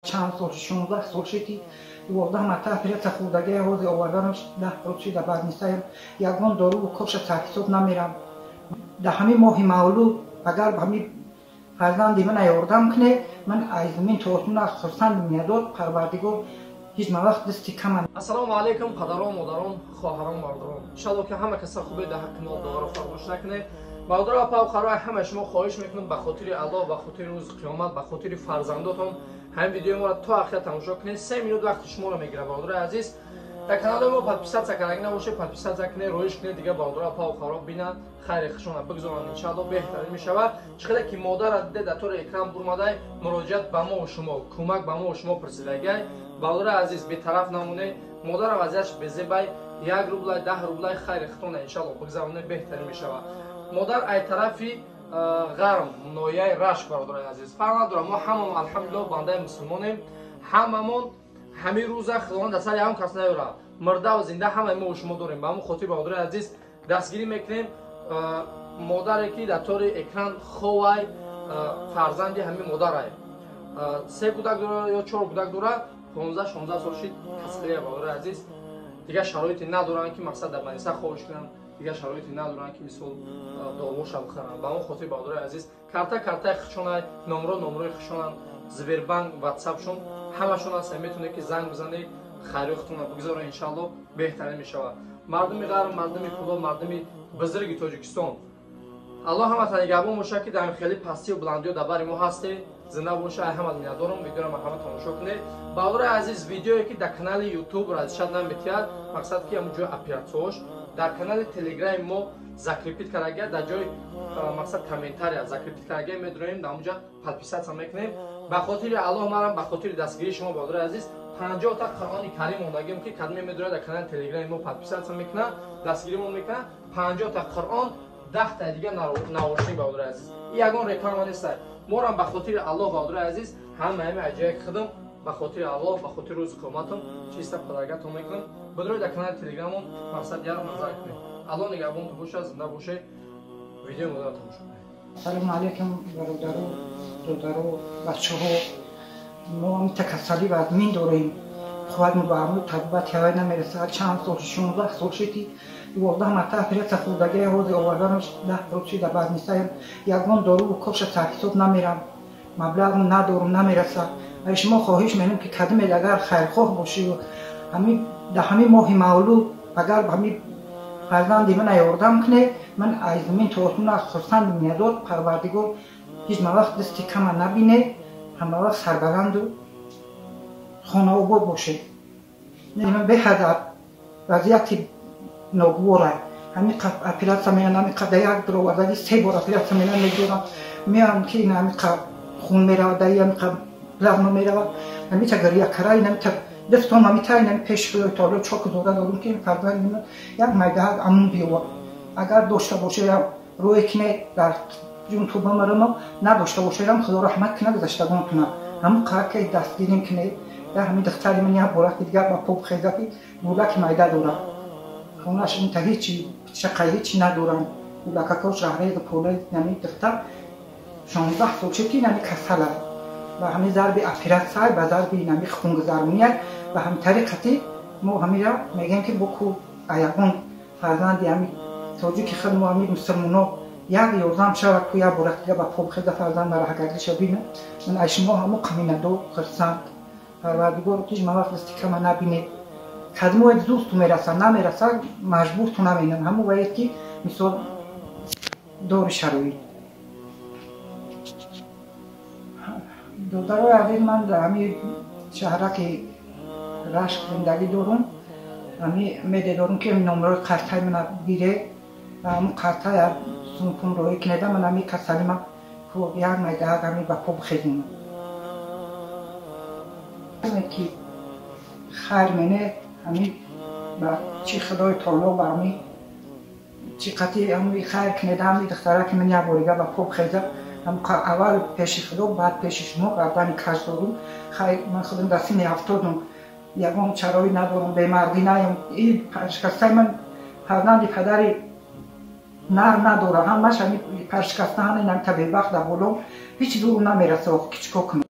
Чанд сол, 16 сол шуд, 12 марта оператсия хӯрдагия, ҳозир оварданаш 10 рӯз шуда барнисаям. Ягон доруву коша сарҳисоб намерам. Дар ҳамин моҳи мавлуд агар ҳамин фарзанди мана ёрдам кунед, ман аз замин то осмон хурсанд миннатдор. Парвардигор ҳеҷ вақт дасти кама. Ассалому алайкум, падарон, модарон, хоҳарон, бародарон. Иншалло ки ҳама каса хубе, дар ҳаққи мо дуоро фаромӯш накунед. Бародаро, апа, хоҳарон, ҳама шумо хоҳиш мекунам ба хотири Аллоҳ, ба хотири рӯзи қиёмат, ба хотири фарзандотон ҳамин видеои моро то ахир тамошо кунед. 3 минут вақти шуморо мегирад, бародарои азиз. Дар канали мо подписаться кардаги набошед, подписаться кунед, роиш кунед, дигар бародаро, апа, хоҳарон бинанд, хайри хушона бигзоранд, иншалло беҳтарин мешавад. Чӣ қадар ки модара диде дар тори экран бурмадай, муроҷиат ба мо ва шумо, кӯмак ба мо ва шумо пурсидагай. Бародарои азиз, бетараф намонед, модара вазъиятш безебай, 1 рублай, 10 рублай хайри хутона иншалло бигзаронед, беҳтарин мешавад. Модар ай тарафи ғарм, ноҳияи Рашт, бародарои азиз. Фарқ надорад, мо ҳамамон алҳамдулиллоҳ бандаи мусулмонем, ҳамамон ҳамин рӯза Худованд дар сари ҳам кас наёрад, мурда ва зинда ҳамаи мо ва шумо дорем. Ба ҳамон хотир, бародарои азиз, дастгирӣ мекунем модаре ки дар тори экран ховай, фарзанди ҳамин модарай, 3 кӯдак дора ё 4 кӯдак дора, 15-16 сол шид касалия, бародарои азиз. Дигар шароите надоранд ки мақсад дар маниса ховиш кунанд, дигар шароите надоранд ки мисол доруша бихаранд. Ба он хотир, бародарои азиз, карта картаи хушонай, номро номрои хушонанд, Сбербанк, ватсапшон ҳамашон ҳаст, метавонед ки занг бизанед, хайри худтонро бигзоред, иншалло беҳтарин мешавад. Мардуми ғарб, мардуми Кӯлоб, мардуми бузурги Тоҷикистон, Аллоҳ ҳаматон нигаҳбон бошад ки дар хеле пастию баландиё дар бари мо ҳастед. Зинда боша, ай ҳама миннатдорам. Видеоро марҳамат тамошо кунед. Бародарои азиз, видеое ки дар канали YouTube разишат наметиҳад, мақсад ки ҳамон ҷои оператсияҳош дар канали Телеграми мо закрепить кардагия, дар ҷои мақсад комментария закрепить кардагия медроем, дар онҷа подписаться мекунем. Ба хотири Аллоҳ марам, ба хотири дастгирии шумо, бародарои азиз, 50 та Қуръони Карим мондагием ки кадме медрояд дар канали Телеграми мо подписаться мекунад, дастгиримон мекунад, 50 та Қуръон, 10 та дигар наворшин, бародарои азиз. Ин ягон реклама нест. Морам ба хотири Аллоҳ, бародарои азиз, ҳама аҷои худам ба хотири Аллоҳ, ба хотири рӯзи қиёматам чиста падаргатон мекунам. Бидроед дар канали Телеграмон, мақсад яро назар кунед. Аллоҳ нигаҳбонтон бошад, зинда бошед. Видеои модарро тамошо кунед. Салому алайкум, бародаро, додаро, бачаҳо. Мо ҳамита касалӣ вазмин дорем. Хоҳад ба ҳамун табобат ҳавай намерасад. Чанд сол, 16 сол шуд, 12 марта оператсия хӯрдагия, ҳозир оварданаш 10 рӯз шуда барнисаям. Ягон доруву коша сарҳисоб намерам, маблағ надорум, намерасад. Ай шумо хоҳиш менам ки кадимед агар хайрхоҳ бошӣ, дар ҳамин моҳи мавлуд агар ҳамин фарзанди мана ёрдам кунед, ман аз замин то осмон хурсанд миннатдор. Парвардигор ҳеҷ вақт дасти кама набинед, ҳама вақт сарбаланду хонаобод бошед. Ман беҳад вазъияти ногувора. Ҳамин оператсия меян, ҳамин қадар як бировардаги 3 бор оператсия меян, мегирам, меям ки ин ҳамин хун меравад, дар ҳамин плазма меравад, ҳамин гиря кара, ин ҳамин дастом ҳамин та ин пеш Худои Таоло чок зода дорум ки фарзанди ман як майдаҳак амун биёвад. Агар дошта бошем, рӯе кине дар ҷун туба марамо, надошта бошем, Худо раҳмат кунад, гузаштагон кунад. Ҳамун қадар дастгирим кине, дар ҳамин духтари ман як бораки дигар ба по хеза ки гулаки майда дорад. Хонаш ин та ҳечи шақай ҳечи надорам. Гулакако шаҳрез поле ҳамин духтар 16 сол шуд ки ҳамин касал аст. Ба ҳамин зарби оператсия, ба зарби ҳамин хунгузаронӣ, ба ҳамин тариқати мо ҳамира мегӯем ки боку ягон фарзанди ҳамин тоҷики худ мо ҳамин мусулмоно як ёрдам шавад ку як бора дига ба по хеза фарзанд мара ҳагардиша бинам. Ман аз шумо ҳамо қаминадор хурсанд. Парвардигор ҳеҷ вақт дасти кама набинед. Кадмоед зуд ту мераса, намераса, маҷбур ту наменам. Ҳамон ваед ки мисол дори шароит. Додарои азиз, ман дар ҳамин шаҳраки Рашт зиндагӣ дорум. Ҳамин меде дорум ки номрои қартаи мана гире ва ҳамун қартая сумпун роҳӣ кинеда, ман ҳамин касали ман як майдаҳак ҳамин ба по бихезонам. Ки хайр мене ҳамин ба чи Худои Таоло ба ҳамин чи қати ҳамин хайр кинеда, ҳамин духтараки ман як борига ба по бихеза. Аввал пеши Худо, баъд пеши шумо гардани каж дорум. Хайр, ман худам дар синни 70-ум, ягон чароӣ надорум, бемардӣ наем. Ин паршикастаи ман фарзанди падари нар надорам, ҳамаш ҳамин паршикаста, ҳамин ҳамин табебахт дар боло, ҳеҷ зуру намераса, ки чӣ кор кунам.